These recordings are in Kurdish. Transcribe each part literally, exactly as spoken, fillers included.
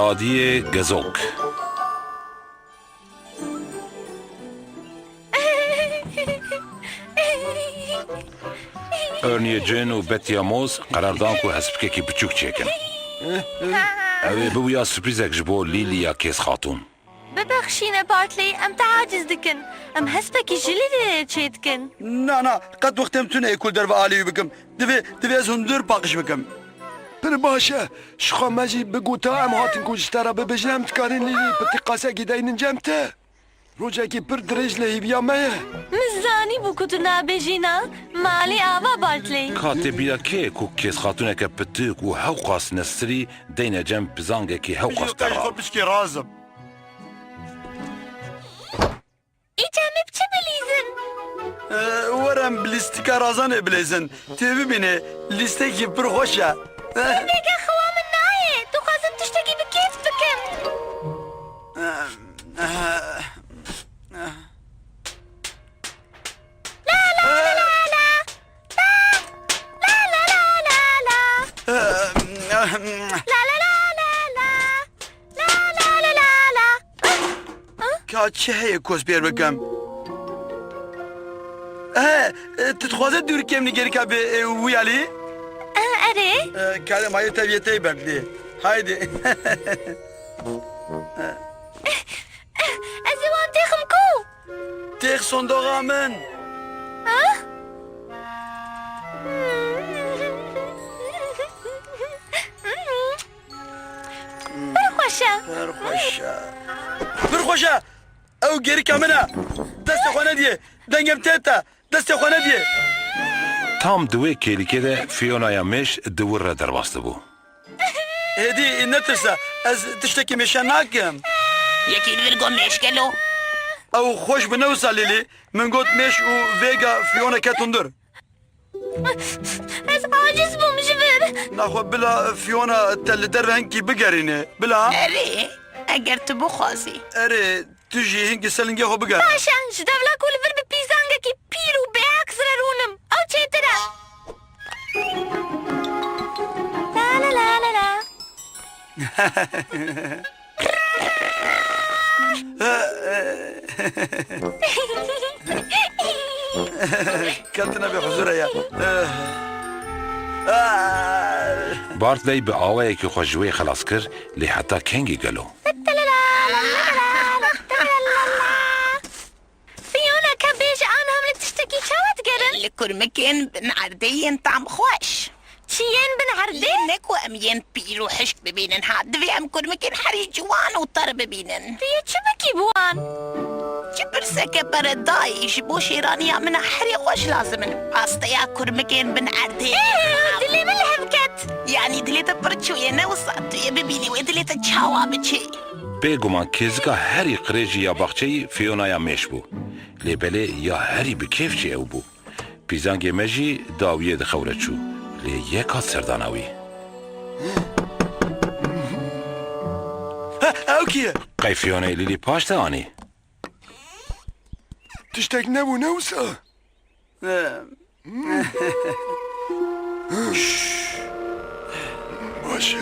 Adiyê Gezok. Ernie Jane û Betty Amos qerar dan ku hespikekî biçûk çêkin. Ew ê biwîya surprîzek ji bo Lîlî ya Kêz Xatûn. Bibexşîne Bartley, em te aciz dikin. Em hespekî ji Lîlî re çêdikin. Na, na, qet wextê min tune yê ku li derve alî wî bikim. Divê, divê ez hundir paqij bikim. Pir baş e. Ji xwe me jî bigota em hatin ku ji te re bibêjin, em dikarin Lîlî pitî qasekî deynin cem te. Rojekî pir dirêj li hîviya me ye. Min zanîbû ku tu nabêjî na. Malê ava Bartley. Ka tê bîra kê ye ku kêzxatûneke pitik û hewqas nesirî deyne cem pizangekî hewqas terra? Xwe pişkê razim. Îca me bi çi bilîzin? Ee, were em bi lîstika razanê bilêzin. Tê bibînê, lîstekî pir xweş e. Vêga xewa min nayê. Dixwazim tiştekî bi kêf bikim. La, la, la, la, la. La, la, la, la, la, la. La, la, la, la, la. La, la, la, la, la. Ah, ah. Ka çi heye ku ez pêr bikim? He, e, tu dixwaze dûrikê min gerika bi, e, wî alî? Eh, erê. E, kare mayê teviyê tey berdî. Haydi. Ez ê wan têxim ku? Têx sondoxa min. Ah? Pir xweş e. Pir xweş e. Pir xweş e. Ew gerika min e. Destê xwe nediyê. Dengê min tê te. Destê xwe nediyê. Tam di wê kêlîkê de Fionaya mêş di wir re derbas dibû. Hêdî netirse. Ez tiştekî mêşe nakim. Yekî li vir got mêş gelo. Ew xweş bi ne wisa Lîlî. Min got mêş û vêga Fiona ket hundir. Ez aciz bûm ji vir. Naxwe bila Fiona te li derve hinkî bigerîne. Bila. Erê, eger tu bixwazî. Erê, tu jî hinkî ser lingê xwe biger. Baş e, ji dewla ku li vir bi pîzangekî pîr û bêeqs re rûnim. Ew çêtir e. La la la la la. Ketine bê huzur heye. Bartley bi awayekî xwe ji wê xelas kir, lê heta kengî gelo? Fiona, ka bêje, an hemle tiştekî çawa digerin? Li kurmikên bin erdê yên tam xweş. Çi yên bin erdê? Lê ne ku em yên pîr û hişk bibînin ha. Divê em kurmikên herî ciwan û ter bibînin. Tu yê çi bikî bi wan? Çi pirseke pere dayî, ji bo şêraniya min a herî xweş lazim in. Pasteya kurmikên bin erdê. Ê, dilê min li hev ket. Yanî dilê te pir çûye, ne wisa? Tu yê bibînî wê dilê te çawa biçê. Bêguman kêzika herî qirêjî ya baxçeyî Fionaya mêş bû. Lê belê ya herî bi kêf jî ew bû. Pîzangê me jî dawiyê di xew re çû. Lê yek hat serdana wî. He, ew kî ye? Qey Fionayê Lîlî paş de anî? Tiştek nebû, ne wisa? Baş e.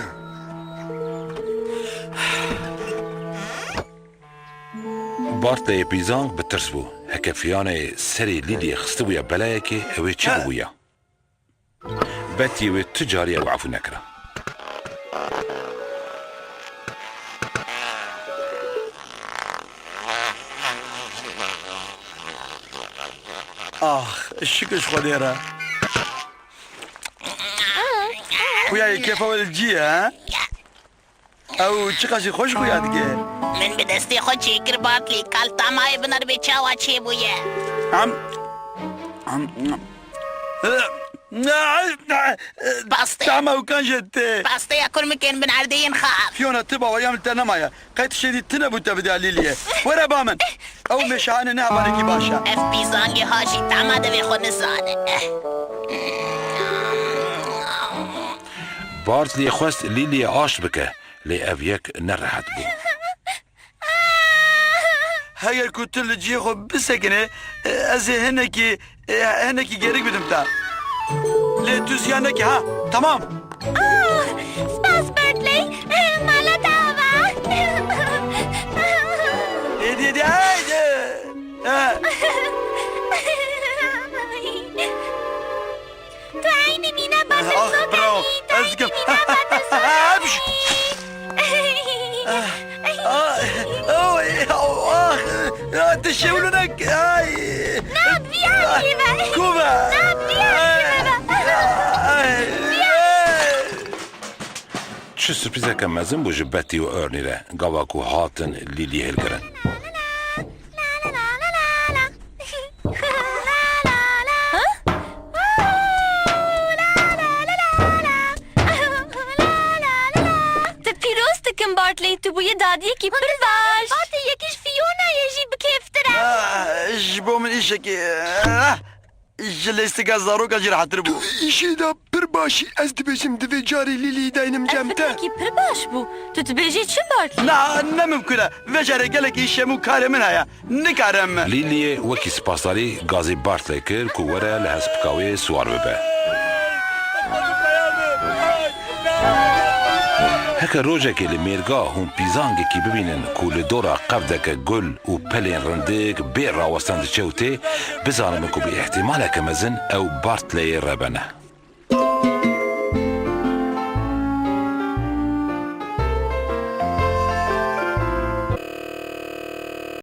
Bartleyê pîzang bi tirs bû. Heke Fiyaneyê serê Lîliyê xistibûya belayekê, ew ê çi bibûya? Betî wê tu carî ew efû nekira. Ax, şikir ji Xwedê re. Xuya yê kêfa we li cî ye, he? Ew çiqas jî xweş xuya dike. Min bi destê xwe çêkir Bartley, kal tamayê binar bê çawa çêbûye. Am. Am. Pasteya. Tama û kan jê tê. Pasteya kurmikên bin erdê yên xav. Fiona, tu baweriya min te nemaye. Qey tiştê dî tune bû te bide Lîliyê. Were ba min. Ew mêşahane ne hevalekî baş e. Ev pîzangê ha jî tama devê xwe nizane. Bartley xwest Lîliyê aşt bike, lê ev yek ne rehet bû. Heger ku tu li cihê xwe bisekinê, ez ê hinekî, hinekî gerik bidim te. Lê tu ziyan neke ha, temam. Ah, spas Bartley. Mala te ava. Haydi. Ha. Tu eynî mîna Butterflock î, tu eynî mîna Butterflock î. Ah, ah, ah, ah, ah, dişewlinek, ay. Na, biya kî be? Ku be? Na, biya kî be? Ay, ay. Çi surprîzeke mezin bû ji Betty û Ernie re, gava ku hatin Lîlî hilkirin. Te pîroz dikim, Bartley, tu bûyî dadiyekî pir baş. Bartley, yekî ji Fiona ye jî bi kêftir e. Ah, ji bo min îşekî, ah, ji lêstika zaroka jî rehettir bû. Tu îşê de pir baş î. Ez dibêjim divê carê Lîlî deynim cem te. Ev filmekî pir baş bû. Tu dibêjî çi, Bartley? Na, ne mimkun e. Vê carê gelek îş hemû karê min heye. Nikarim. Lîliyê wekî spasdarî gazî Bartley kir ku were li hespika wê siwar bibe. Heke rojekê li mêrga hûn pîzangekî bibînin ku li dora qevdeke gul û pelên rindik bê rawestan diçe û tê, bizanimin ku bi îhtimaleke mezin ew Bartleyê rebe ne.